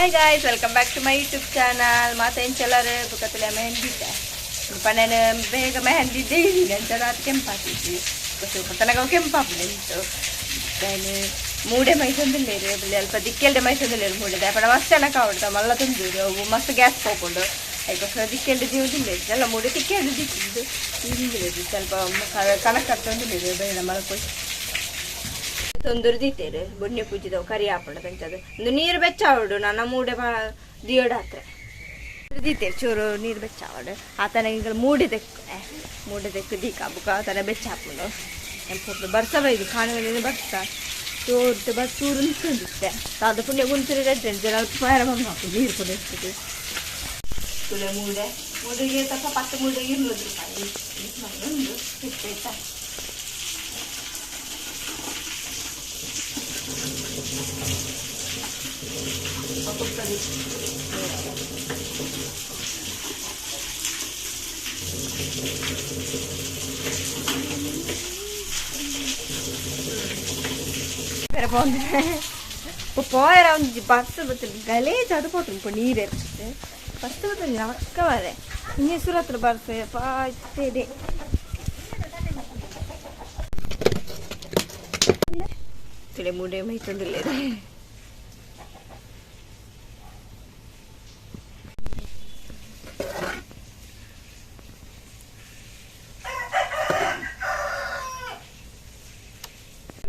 Hi guys, welcome back to my YouTube channel. ಮಾತ ಎಂಚಲಾರ ಬುಕತಲೆ ಮೆಹಂದಿ ಪಣ್ಣನ ಬೇಗ ಮೆಹಂದಿ ದೇವಿ ಅಂಚಲಾತ ಕೆಂಪಾತಿದ್ವಿ ತನಗ ಕೆಂಪಾಪುಂಡು ಎಂತು ಮೂಡೆ ಮೈಸೊಂದುಲ್ಲೇರು ಬಲ್ಲಿ ಅಲ್ಪ ದಿಕ್ಕೆಲ್ಡೆ ಮೈಸೊಂದುಲ್ಲೇರು ಮೂಡೆ ದಾಯಪಂಡ ಮಸ್ತ್ ಜನ ಕಾವಡ್ದ ಮಲ್ಲ ತುಂದೂರು ಅವು ಮಸ್ತ್ ಗ್ಯಾಸ್ ಪೋಪುಂಡು ಐಕೋಸ್ಕರ ದಿಕ್ಕೆಲ್ಡೆ ಜೀವದಿಲ್ಲೇರು ಅಲ್ಲ ಮೂಡೆ ತಿಕ್ಕೆಲ್ಡೆ ದಿಕ್ಕಿದ್ದು ತಿಂದಿಲ್ಲೇರು ಸ್ವಲ್ಪ ಕಣಕ್ ಕಟ್ಟೊಂದುಲ್ಲೇರು ಬೇಡ ಮಲ್ಪೊಯ್ ತೊಂದರೆ ದೀತೇರು ಬೊನ್ನೆ ಪೂಜಿದವು ಕರಿ ಆಪುಂಡು ಕಂಚದ ಒಂದು ನೀರು ಬೆಚ್ಚಾವಡು ನನ್ನ ಮೂಡೆ ಬಾ ದಿಯೋಡು ಹತ್ರ ದೀತೇರು ಚೂರು ನೀರು ಬೆಚ್ಚಾವಡು ಆತನ ಈಗ ಮೂಡೆ ತೆಕ್ಕು ಮೂಡೆ ತೆಕ್ಕು ದೀಕ ಬುಕ್ಕ ಆತನ ಬೆಚ್ಚಾಪುಂಡು ಎಂಪೊಟ್ಟು ಬರ್ಸ ಬೈದು ಕಾಣುವಲ್ಲಿ ಬರ್ಸ ಚೂರು ಬಸ್ ಚೂರು ನಿಂತ್ಕೊಂಡಿತ್ತೆ ತಾದ ಪುಣ್ಯ ಗುಂತುರಿ ರೆಡ್ಡೆ ಜನ ಅಲ್ಪ ಹಾಕು ನೀರು ಕೂಡ ಇರ್ತದೆ. ತುಲೆ ಮೂಡೆ ಮೂಡೆಗೆ ತಪ್ಪ 10 ಮೂಡೆಗೆ 200 ರೂಪಾಯಿ ಒಂದು ಇತ್ತು. ಆಯ್ತಾ? ಪೋಯರ ಒಂಜಿ ಬಸ್ ಬತ್ತಲ್ ಗಲೇಜ್ ಅದು ಪೋಟು ಪೋ ನೀರು ಎರ್ಚಿತ್ತು ಬಸ್ ಬತ್ತಲ್ ನಮಕ್ಕ ಬರೆ ಇನ್ನೇ ಸುರತ್ರ ಬಸ್ ಪಾಯ್ತೇದೆ ತುಲೆ ಮೂಡೆ ಮೈತೊಂದಿಲ್ಲ.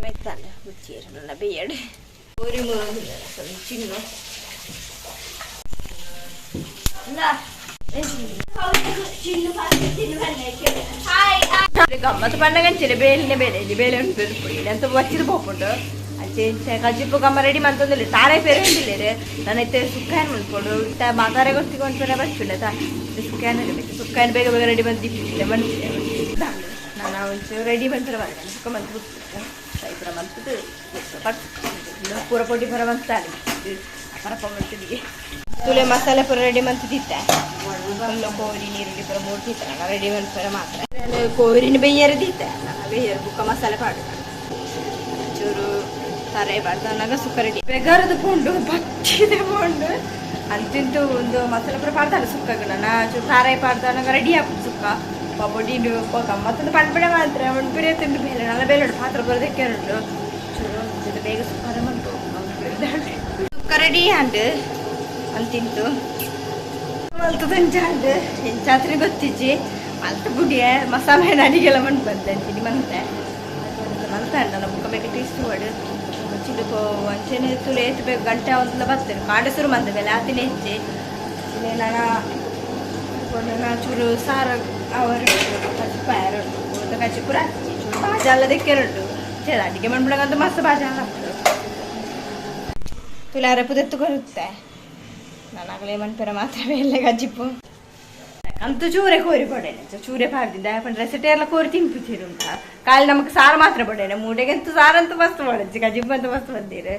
ಮೆತ್ತಾನೆ ಹುಚ್ಚಿಯರು ನನ್ನ ಬೇಯಡು ഒരു ಚಿನ್ನು. ಗಮ್ಮತ್ತು ಪಂಡಗಂಚಿನ ಬೇಲಿನ ಬೇಲೆ ಇಲ್ಲಿ ಬೇಲೆ ಉಂಟು ಎಂತ ಬಚ್ಚಿದ ಪೋಪುಂಡು ಅಂಚೆ ಇಂಚೆ ಕಜಿಪ್ಪು ಗಮ್ಮ ರೆಡಿ ಮಂತೊಂದಿಲ್ಲ ತಾರೇ ಪೇರು ಉಂಡಿಲ್ಲೇರು ನನ್ನ ಇತ್ತೆ ಸುಕ್ಕಾಯನ್ ಮನ್ಪೊಡು ಇತ್ತ ಮಾತಾರೆ ಗೊತ್ತಿಗೆ ಬಚ್ಚುಂಡೆ ತಾ ಸುಕ್ಕಾಯನ್ ಬೇಕು ಸುಕ್ಕಾಯನ್ ಬೇಗ ಬೇಗ ರೆಡಿ ಬಂದು ದಿಪ್ಪಿಲ್ಲ ಬಂದಿದೆ. ನಾನು ಒಂಚೂರು ರೆಡಿ ಬಂದ್ರೆ ಬಂದೆ ಸುಕ್ಕ ಮಂತ್ ಪೂರ ಮಂತದ್ದು ಪೂರ ಪೊಡಿ ಪರ ಮಂತಾನೆ ಪರಪ ಮಂತಿಗೆ ತುಲೆ ಮಸಾಲೆ ಪೂರ ರೆಡಿ ಮಂತಿದ್ದೆ ಫುಲ್ಲು ಕೋರಿ ನೀರುಳ್ಳಿ ಪೂರ ಮೂರ್ತಿತ್ತ ನಾನು ರೆಡಿ ಮನ್ಪುರ ಮಾತ್ರ. ನಾನು ಕೋರಿನ ಬೇಯ್ಯರ ದಿತ್ತೆ ನಾನು ಬೇಯ್ಯರ ಬುಕ್ಕ ಮಸಾಲೆ ಪಾಡು ಚೂರು ತರೆ ಬಾರ್ದನ್ನಾಗ ಸುಕ್ಕ ರೆಡಿ ಬೆಗರದ ಪೋಂಡು ಬಚ್ಚಿದೆ ಪೋಂಡು ಅಂತಿಂತು ಒಂದು ಮಸಾಲೆ ಪೂರ ಪಾಡ್ದಾನೆ ಸುಕ್ಕಗ ನಾನು ಚೂರು ತಾರೆ ಪಾಡ್ದಾನಾಗ ರೆಡಿ ಆಪುಂಡು ಸುಕ್ಕ ಪೊಡಿಂಡು ಗಮ್ಮತ್ತೊಂದು ಪಣ್ಪಣೆ ಮಾತ್ರ ಮಣ್ಪುರಿ ತಿಂದು ಬೇಲೆ ನನ್ನ ಬೇಲೆ ಉಂಟು ಪಾತ್ರ ಬರೋದಕ್ಕೆ ಉಂಟು ಚೂರು ಜೊತೆ ಬೇಗ ಸುಕ್ಕಾರ ಮಂತು ಸುಕ್ಕ ರೆಡಿ ಅಂಡ್ ಅಂತಿಂತು ಮಲ್ತದಂಚಾಂಡ್ ಎಂಚಾತ್ರಿ ಗೊತ್ತಿಜ್ಜಿ ಮಲ್ತ ಬುಡಿಯ ಮಸಾಲೆ ಅಡಿಗೆಲ್ಲ ಮಣ್ಣು ಬಂತೆ ಅಂತೀನಿ ಮಂತೆ ಮಲ್ತ ನನ್ನ ಬುಕ್ಕ ಬೇಗ ಟೇಸ್ಟ್ ಮಾಡು ಚಿಂಡು ಅಂಚೆನೆ ತುಲೆ ಏತ್ ಬೇಗ ಗಂಟೆ ಒಂದ್ಲ ಬರ್ತೇನೆ ಕಾಂಡೆ ಶುರು ಮಂದ ಮೇಲೆ ಆತಿನ ಹೆಚ್ಚಿ ನಾನು ಚೂರು ಸಾರು ಅವರು ಕಜ್ಜಿಪಾಯರು ಉಂಟು ಕಜ್ಜಿಪುರ ಚೂರು ಬಾಜಾಲ ದೆಕ್ಕೆರುಂಟು ಚೇ ಅಡಿಗೆ ಮಣ್ಬಿಡಂತ ಮಸ್ತ್ ಬಾಜಾಲ ಹಾಕ್ತು ತುಲೆ ಅರಪು ಕೊರುತ್ತೆ ನಾನು ಆಗಲೇ ಮನ್ಪೆರ ಮಾತ್ರ ಮೇಲೆ ಕಜ್ಜಿಪ್ಪು ಅಂತೂ ಚೂರೆ ಕೋರಿ ಪಡೇನೆ ಚೂರೆ ಪಾಡ್ದಿದ್ದ ಪಂಡ್ರೆ ಸೆಟೆಲ್ಲ ಕೋರಿ ತಿನ್ಪುಚಿರುಂಟ ಕಾಲಿ ನಮಕ್ ಸಾರು ಮಾತ್ರ ಪಡೇನೆ ಮೂಡೆಗೆ ಸಾರಂತೂ ಮಸ್ತ್ ಪಡಜ್ಜಿ ಕಜಿಪ್ಪು ಅಂತ ಮಸ್ತ್ ಬಂದಿರು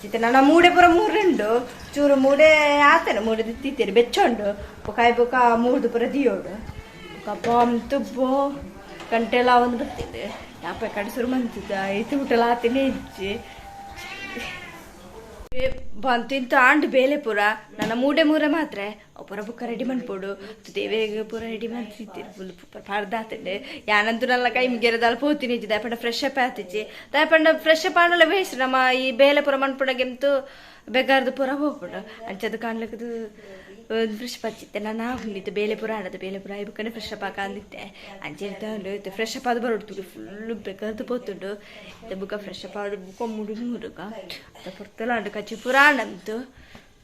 ಚಿತ್ತೆ ನನ್ನ ಮೂಡೆ ಪೂರ ಮೂರುಂಡು ಚೂರು ಮೂಡೆ ಆತನೆ ಮೂಡೆ ತಿತ್ತೀರಿ ಬೆಚ್ಚುಂಡು ಕಾಯಿ ಬುಕ್ಕ ಮೂರ್ದು ಪೂರ ದಿಯೋಡು ಕಪ್ಪ ಅಂತೂ ಗಂಟೆಲ್ಲ ಒಂದು ಬತ್ತಿದ್ದೆ ಯಾಪ ಕಡೆ ಶುರು ಮಂತಿದ್ದ ಐತು ಊಟಲ ಆತಿನೇ ಇಜ್ಜಿ ಬಂತಿಂತ ಆಂಡ್ ಬೇಲೆ ಪೂರ ನನ್ನ ಮೂಡೆ ಮೂರ ಮಾತ್ರ ಪೂರ ಬುಕ್ಕ ರೆಡಿ ಮನ್ಪೊಡು ದೇವೇಗ ಪೂರ ರೆಡಿ ಮಂತಿತ್ತೀರಿ ಫುಲ್ ಪರ್ದಾತಂಡೆ ಯಾನಂತೂ ನನ್ನ ಕೈ ಮಿಗೆರದಾಲ್ ಪೋತಿನಿ ಇಜ್ಜಿ ದಾಯಪಂಡ ಫ್ರೆಶ್ ಅಪ್ ಆತಿಜ್ಜಿ ದಾಯಪಂಡ ಫ್ರೆಶ್ ಅಪ್ ಆಂಡಲ ವೇಸ್ಟ್ ನಮ್ಮ ಈ ಬೇಲೆ ಪೂರ ಮನ್ಪುಡಗೆಂತು ಬೆಗಾರ್ದು ಪೂರ ಹೋಗ್ಬಿಡು ಅಂಚದು ಕಾಣ್ಲಿಕ್ಕದು ಫ್ರೆಶ್ ಅಪ್ ನಾನು ಹುಂಡಿತ್ತು ಬೇಲೆ ಪೂರ ಆಡೋದು ಬೇಲೆ ಪೂರ ಐಬಕ್ಕನೆ ಫ್ರೆಶ್ ಅಪ್ ಹಾಕಂದಿತ್ತೆ ಅಂಚೆ ಇರ್ತಾ ಫ್ರೆಶ್ ಅಪ್ ಆದ ಬರೋಡು ಫುಲ್ ಬೆಗಾರ್ದು ಪೋತುಂಡು ಬುಕ್ಕ ಫ್ರೆಶ್ ಅಪ್ ಆಡು ಬುಕ್ಕ ಮುಡುಗು ಮುಡುಗ ಅದ ಪೊರ್ತಲ ಅಂಡು ಕಚ್ಚಿ ಪೂರ ಆಂಡಂತು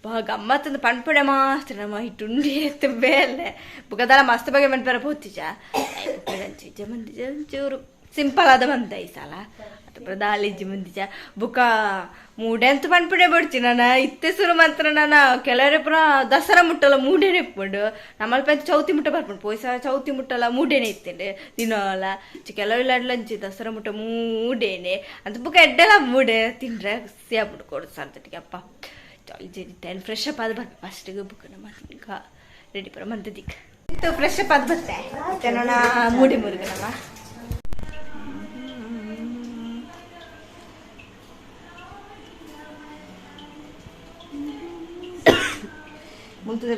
ಬಾ ಗಮ್ಮತ್ತಂದು ಪಣ್ಪುಡೆ ಮಾತ್ರ ನಮ್ಮ ಇಟ್ಟುಂಡಿ ಎತ್ತು ಬೇಲೆ ಬುಕ್ಕದಲ್ಲ ಮಸ್ತ್ ಬಗ್ಗೆ ಮನ್ಪೆರ ಪೋತಿಜ ಮಂದಿಜ ಚೂರು ಸಿಂಪಲ್ ಆದ ಮಂದ ಈ ಸಲ ಅದು ದಾಲಿಜ್ಜಿ ಮುಂದಿಜ ಬುಕ್ಕ ಮೂಡೆ ಅಂತ ಪಣ್ಪುಡೆ ಬಡ್ಚಿ ನಾನು ಇತ್ತೆ ಸುರು ಮಾತ್ರ ನಾನು ಕೆಲವರೆ ಪುರ ದಸರಾ ಮುಟ್ಟಲ್ಲ ಮೂಡೆನೆ ಇಪ್ಪುಂಡು ನಮ್ಮಲ್ಪ ಚೌತಿ ಮುಟ್ಟ ಬರ್ಪುಂಡು ಪೋಯ್ಸ ಚೌತಿ ಮುಟ್ಟಲ್ಲ ಮೂಡೆನೆ ಇತ್ತಂಡು ದಿನೋಲ ಕೆಲವೆಲ್ಲ ಲಂಚಿ ದಸರಾ ಮುಟ್ಟ ಮೂಡೇನೆ ಅಂತ ಬುಕ್ಕ ಎಡ್ಡೆಲ್ಲ ಮೂಡೆ ತಿಂಡ್ರೆ ಖುಷಿ ಆಗ್ಬಿಡು ಕೊಡು ಸಾರ್ತಟಿಗೆ ಅಪ್ಪ ಜಾಲಿ ಫ್ರೆಶ್ ಅಪ್ ಆದ ಬರ್ಬೇಕು ಫಸ್ಟಿಗೆ ಬುಕ್ ನಮ್ಮ ರೆಡಿ ಬರ ಮಂತದಿಕ್ ಫ್ರೆಶ್ ಅಪ್ ಆದ ಬತ್ತೆ ನನ್ನ ಮೂಡೆ ಮುರುಗನಮ್ಮ. ಉಂತುದೆ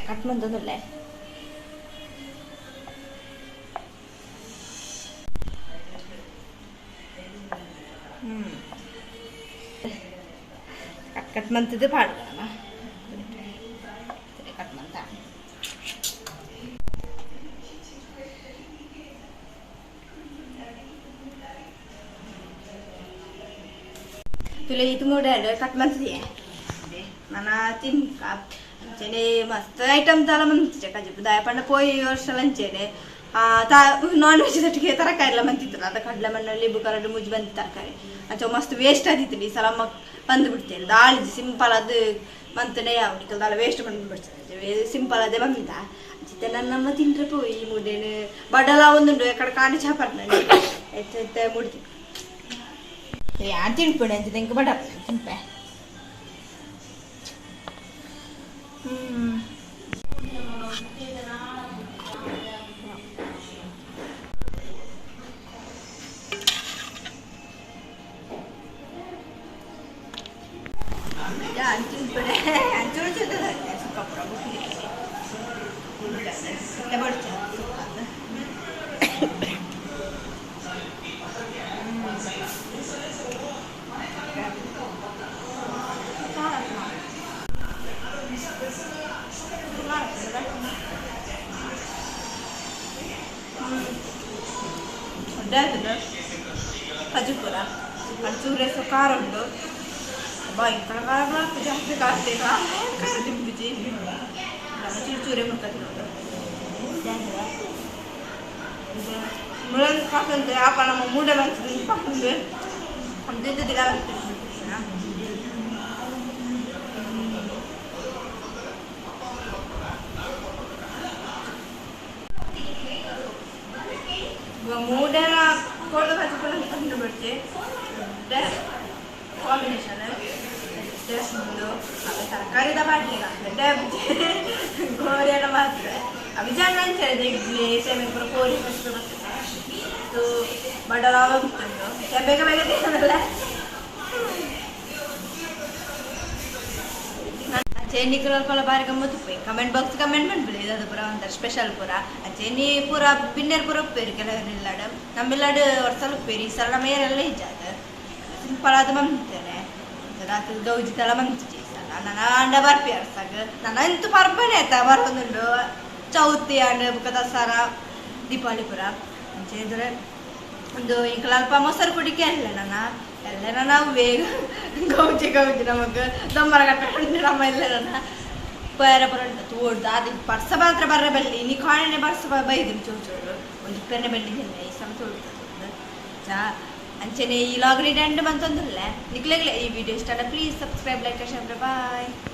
ಕಟ್ ಮಂತೊಂದುಲ್ಲೆ ಕಟ್ ಕಟ್ ಮಂತದ್ದು ಪಾಡುವ ಕಟ್ ಮಂತ ತುಲೆ ಇದು ಮೂಡೆ ಕಟ್ ಮಂತಿದೆ ನನ್ನ ತಿನ್ಕ ಅಂಚೆನೆ ಮಸ್ತ್ ಐಟಮ್ ದಾಲ ಮಂತಿಜೆ ಕಜಿಪು ದಾಯ ಪಂಡ ಪೋಯಿ ವರ್ಷ ಅಂಚೆನೆ ನಾನ್ ವೆಜ್ ದಟ್ಟಿಗೆ ತರಕಾರಿ ಎಲ್ಲ ಮಂತಿತ್ತು ಅದ ಕಡಲೆ ಮಣ್ಣಲ್ಲಿ ಬುಕರಡು ಮುಜ್ಜಿ ಬಂದು ತರಕಾರಿ ಅಂಚೆ ಮಸ್ತ್ ವೇಸ್ಟ್ ಆದಿತ್ತು ಈ ಸಲ ಬಂದು ಬಿಡ್ತೇನೆ ದಾಳಿಜಿ ಸಿಂಪಲ್ ಅದು ಮಂತನೇ ಯಾವ ದಾಳ ವೇಸ್ಟ್ ಬಂದು ಬಿಡ್ತದೆ ಸಿಂಪಲ್ ಅದೇ ಬಂದ ಅಂಚಿತ್ತೆ ನನ್ನ ತಿಂದ್ರೆ ಪೋಯಿ ಮುಡೇನು ಬಡಲ ಒಂದುಂಡು ಎಕಡೆ ಕಾಂಡಿ ಚಾಪರ್ ಎತ್ತ ಮುಡ್ತೀನಿ ಯಾರು ತಿನ್ಪುಣೆ ಅಂಚಿದೆ ಇಂಕ ಬಡ ತಿನ್ಪೆ. ಕಜಿಪುರ ಚೂರೆ ಖಾರ ಉಂಟು ಭಯಂಕರ ಖಾರ ಜಾಸ್ತಿ ಕಾಸ್ತಿ ಖಾರ ತಿಂಬಿಜಿ ಚೂರು ಚೂರೆ ಮುಕ್ಕ ತಿನ್ನೋದು ಮುಳಂದು ಕಾಸಂತೆ ಆಪ ನಮ್ಮ ಮೂಡೆ ಬಂತು ದಿನ. ಮೂಡೆನ ಕೋರ್ದ ಕಜಿಪುರ ಕಂಡು ಬಿಡ್ತಿ ಕಾಂಬಿನೇಷನ್ ಉಂಡು. ಆಮೇಲೆ ತರಕಾರಿದ ಬಾಟ್ಲಿಗೆ ಗೋರಿಯನ್ನ ಮಾತ್ರ ಅಭಿಜಾನ ಅಂಚೆ ಇಡ್ಲಿ ಸೇಮೆ ಪೂರ ಕೋರಿ ಫಸ್ಟ್ ಬರ್ತದೆ ಬಡಲಾವ ಉಂಟು ಬೇಗ ಬೇಗ ತಿನ್ನೋದಲ್ಲ. ಚೇನಿಕಲ್ ಬಾರಿ ಗಮ್ಮತ್ತು ಕಮೆಂಟ್ ಬಾಕ್ಸ್ ಕಮೆಂಟ್ ಮಾಡ್ಬಿಡಿ ಇದು ಪೂರ ಒಂಥರ ಸ್ಪೆಷಲ್ ಪೂರ ಚೇನಿ ಪೂರ ಬಿನ್ನೆರ್ ಪೂರ ಉಪ್ಪೇರಿ ಕೆಲವರು ಇಲ್ಲಾಡು ನಮ್ಮಿಲ್ಲಾಡು ವರ್ಷ ಉಪ್ಪೇರಿ ಈ ಸಲ ನಮ್ಮ ಏರೆಲ್ಲ ಇಜ್ಜಾದ ಸಿಂಪಲ್ ಆದ ಮಂತೇನೆ ರಾತ್ರಿ ಗೌಜಿ ತಲ ಮಂತಿಜಿ ಈ ಸಲ ನನ್ನ ಅಂಡ ಬರ್ಪಿ ಅರ್ಸಾಗ ನನ್ನಂತೂ ಪರ್ಬನೆ ಆಯ್ತಾ ಬರೋದುಂಡು ಚೌತಿ ಅಂಡ ಬುಕ್ಕ ದಸರಾ ದೀಪಾವಳಿ ಪೂರ ಅಂಚೆ ಒಂದು ಇಂಕಲ ಅಲ್ಪ ಮೊಸರು ಕುಡಿಕೆ ಅಲ್ಲ ನನ್ನ ಎಲ್ಲ ನಾವು ಬೇಗ ಗೌಜಿ ಗೌಜಿ ನಮಗೆ ದೊಮ್ಮರ ಕಟ್ಟ ನಮ್ಮ ಎಲ್ಲ ನನ್ನ ಬೇರೆ ಬರ ತೋಡ್ದು ಅದು ಪರ್ಸ ಮಾತ್ರ ಬರ್ರೆ ಬಲ್ಲಿ ನೀ ಕಾಣೆ ಬರ್ಸ ಬೈದಿನಿ ಚೂರು ಚೂರು ಒಂದು ಪೆನ್ನೆ ಬಲ್ಲಿದಿಲ್ಲ ಈ ಸಲ ತೋಡ್ತದೆ ಚಾ ಅಂಚೆನೆ ಈ ಲಾಗ್ ರೆಂಡ್ ಮಂತೊಂದಿಲ್ಲ ನಿಕ್ಲೆಗ್ಲೆ ಈ ವಿಡಿಯೋ ಇಷ್ಟ please subscribe like share bye.